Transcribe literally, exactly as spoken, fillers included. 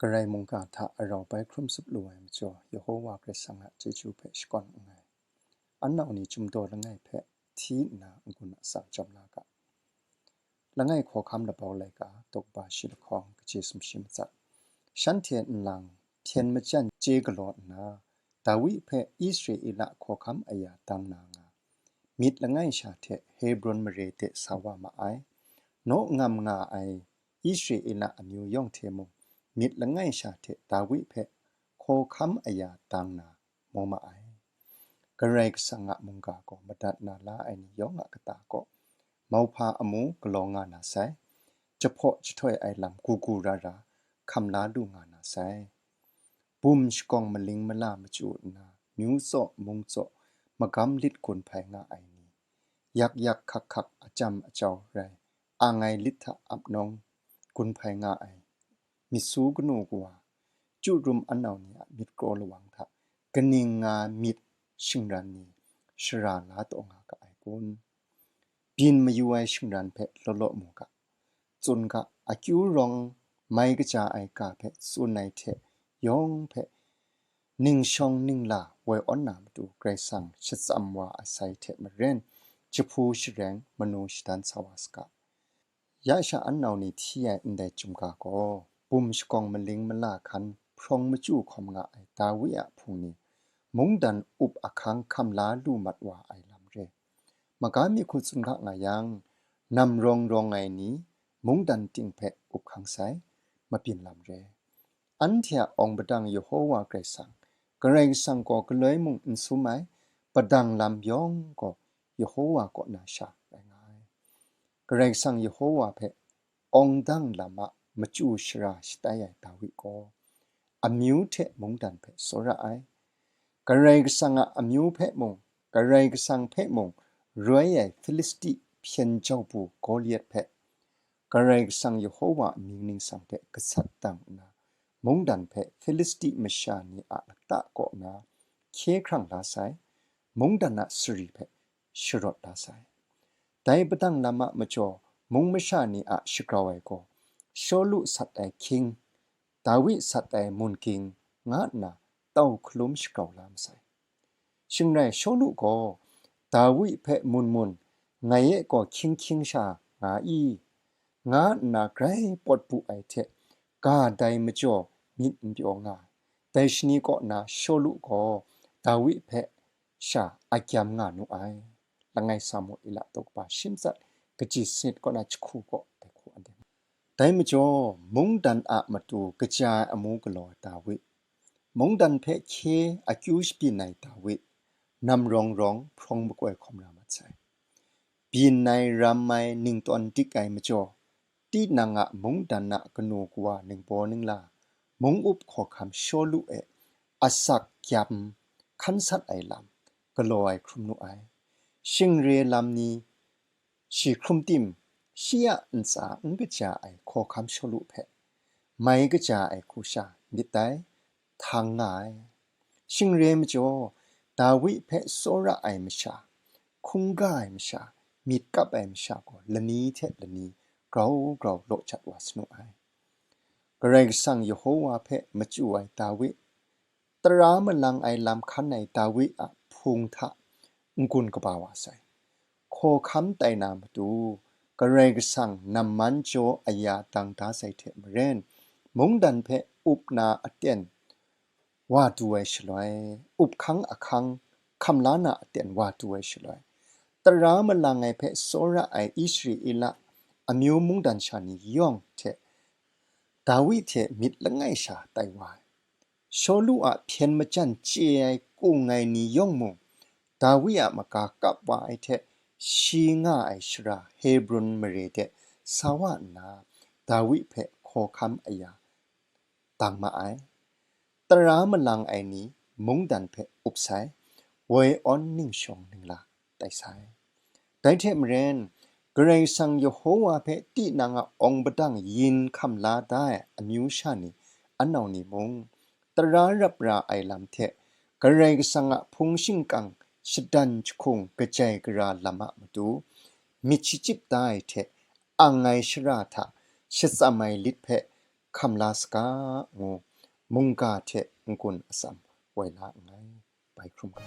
Karai mungga hta arau bai hkrum tsup lu ai majaw, Yehova Karai Kasang a chyeju hpe shakawn nngai. An nau ni chyum daw langai hpe hti nna n-gun atsam jawm la ga. Langai hkawhkam labau laika, tawkba shi lahkawng, kaji sumshi matsat. Shanhte nlang hpyen majan chye galaw nna, Dawi hpe Israela hkawhkam aya dang na nga, myit langai sha hte Hebron mare de sa wa ma ai. Naw ngam nga ai Israela amyu yawng hte mung, myit langai sha hte Dawi hpe hkawhkam aya dang na mu ma ai. Karai Kasang a mungga gaw madat na la ai ni yawng a kata kaw, mauhpa amu galaw nga na sai, jahpaw jahtoi ai lam gu gu ra ra hkam la lu nga na sai. Bum shakawng maling mala machyu nna, myu tsaw mung tsaw magam lit gun hpai nga ai ni, yak yak hkak hkak, achyam achyau rai, ang ai lit hta ap nawng gun hpai nga ai, myit su kanu kawa, chyu rum an nau ni a myit kraw lawang hta kaning nga myit shingran ni shara la taw nga ga ai kun? Byin mayu ai shingran hpe law law mu ga, tsun ga, akyu rawng mai kaja ai ga hpe tsun ai hte yawng hpe ning shawng ning la woi awn na matu Karai Kasang shatsam wa asai hte maren, jahpu shareng manu shadan sa wa saga. Ya sha an nau ni hti ai ndai chyum ga gaw, bum shakawng maling mala hkan hprawng machyu hkawm nga ai Dawi a hpung ni, mungdan up ahkang hkam la lu mat wa ai lam re. Maga mi hku tsun ga nga yang, nam rawng rawng ai ni mungdan ting hpe up hkang sai, mabyin lam re. Anhte a awng padang Yehova Karai Kasang, Karai Kasang gaw galoi mung n sum ai, padang lam yawng gaw Yehova kaw na sha rai nga ai. Karai Kasang Yehova hpe awng dang lam a machyu shara shatai ai Dawi gaw, amyu hte mungdan hpe tsawra ai. Karai Kasang a amyu hpe mung, Karai Kasang hpe mung roi ai Hpilisti hpyen jau bu Goliat hpe, Karai Kasang Yehova a mying ningsang hte gasat dang nna, mungdan hpe Hpilisti masha ni a lata kaw na hkye hkrang la sai, mungdan a sari hpe sharawt la sai. Dai padang lam a majaw, mung masha ni a shagrau ai gaw, Shawlu sat ai hkying, Dawi sat ai mun ging, nga nna tau hkalum shagrau la masai. Shing rai Shawlu gaw, Dawi hpe mun mun, ngai e gaw hkying hkying sha nga i, nga nna grai pawt bu ai hte, ga dai majaw myit n pyaw nga ai. Dai shani kaw na Shawlu gaw Dawi hpe sha a gyam nga nu ai. Langai Samuela tawkpa shi matsat, kaji sanit kaw na jahku kaw dai hku anhte. Dai majaw, mungdan a matu kaja ai amu galaw ai Dawi, mungdan hpe hkye akyu shabyin ai Dawi, nam rawng rawng hprawng makoi hkawm ra mat sai. Byin ai, ram ai, ningtawn dik ai majaw, tinang a mungdan a kanu kawa ningbaw ningla, mung up hkawhkam Shawlu e asak gyam hkan sat ai lam galaw ai hkrum nu ai. Shing re lam ni shi hkrum tim, shi a ntsa n kaja ai hkawhkam Shawlu hpe mai kaja ai hku sha myit dai, htang nga ai. Shing re majaw, Dawi hpe tsawra ai masha, hkungga ai masha, myit kap ai masha gaw lani hte lani grau grau law jat wa sanu ai. Karai Kasang Yehova hpe machyu ai Dawi, tara malang ai lam hkan ai Dawi a hpung hta n-gun kaba wa sai. Hkawhkam tai na matu, Karai Kasang namman jaw aya dang da sai hte maren, mungdan hpe up na aten wa du ai shaloi, up hkang ahkang hkam la na aten wa du ai shaloi, tara malang ai hpe tsawra ai Israela amyu mungdan sha ni yawng hte Dawi hte myit langai sha tai wa ai. Shawlu a hpyen majan chye ai kung ai ni yawng mung, Dawi a maga kap wa ai hte shi nga ai shara Hebron mare de sa wa nna, Dawi hpe hkawhkam aya dang ma ai. Tara malang ai ni mungdan hpe up sai, woi awn ningshawng ningla tai sai. Dai hte maren, Karai Kasang Yehova hpe tinang a awng padang yin hkam la da ai amyu sha ni, anau ni mung, tara rap ra ai lam hte Karai Kasang a hpung shingkang shadan jahkung kajai gara lam a matu, myit shachyip da ai hte ang ai shara hta shatsam ai lit hpe hkam la saga ngu mungga hte n-gun atsam woi la nngai. Bai hkrum ga.